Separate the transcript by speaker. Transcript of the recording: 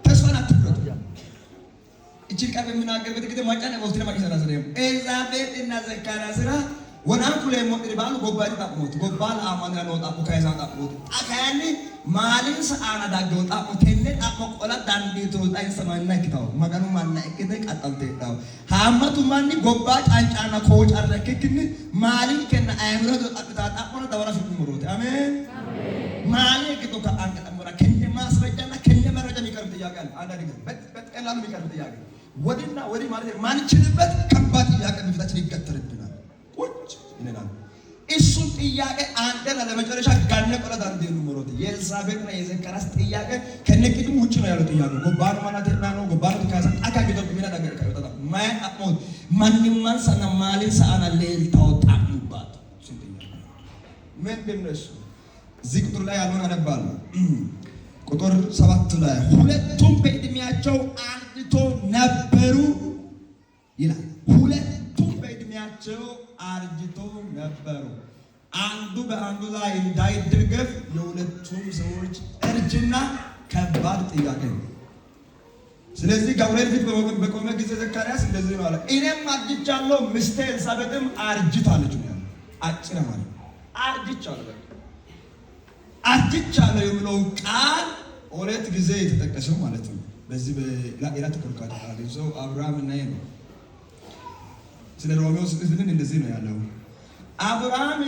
Speaker 1: ተስፋን አትቁረጡ። እችን ቃል በምናገርበት ጊዜ ማጫን ወልትነ ማቂሰራ ስለ ኤልዛቤጥ እና ዘካርያስ ስራ ወናን ኩሌሞ ኢርባሉ ጎባኒ ጣቅሞት ጎባል አማንራ ነው ጣቁ ካይሳ ጣቅሞት ጣካያኒ maalinsa aana daggino xa'mo tenne xa'mo qola dandiituro xa insa manna ikkitawo Maganu manna ikkite qaxxalte heedhawo. Haammatu manni gobba cancaanna koocarra ikkikkinni maalinkenna ayimiro hedo xa'mitaa xa'mora dawaro afi'nummorooti. Ameen. ማሊ ግዶ ከአንቀ ጠሞራ ከነ ማስረጃና ከነ መረጃ የሚቀርብ ጥያቄ አለ። አንዳንድ ጊዜ በቀላሉ የሚቀርብ ጥያቄ ወዲና ወዲህ ማለት ማንችልበት ከባድ ጥያቄ በፊታችን ይገተርብናል። ቁጭ ይለናል። እሱን ጥያቄ አንደና ለመጨረሻ ጋነ ቆላ ዳንዴኑ ሞሮት የኤልሳቤጥና የዘካርያስ ጥያቄ ከነቅድሙ ውጭ ነው ያለው ጥያቄ ጎባኑ ማለት ነው ጎባኑ ካሳ አካ ግዶ ሚና ዳገር ካይወጣ ማይ አሞት ማንማን ሰና ማሊን ሰአና ሌልታው ጣሙባት እሱን ጥያቄ ምንድን ነው እሱ? እዚህ ቁጥር ላይ ያለውን አነባለሁ። ቁጥር 7 ላይ ሁለቱም በዕድሜያቸው አርጅቶ ነበሩ ይላል። ሁለቱም በዕድሜያቸው አርጅቶ ነበሩ። አንዱ በአንዱ ላይ እንዳይደገፍ የሁለቱም ሰዎች እርጅና ከባድ ጥያቄ ነው። ስለዚህ ገብርኤል ፊት በቆመ ጊዜ ዘካርያስ እንደዚህ ነው አለ፣ እኔም አርጅቻለሁ፣ ሚስቴ ኤልሳቤጥም አርጅታለች ነው ያለው። አጭር ማለት አርጅቻለሁ፣ በቃ አርጅቻለሁ የሚለው ቃል ሁለት ጊዜ የተጠቀሰው ማለት ነው። በዚህ በኢላ ተቆርቋሪ ሰው አብርሃም እና ነው ስለ ሮሜው ስልን እንደዚህ ነው ያለው አብርሃም።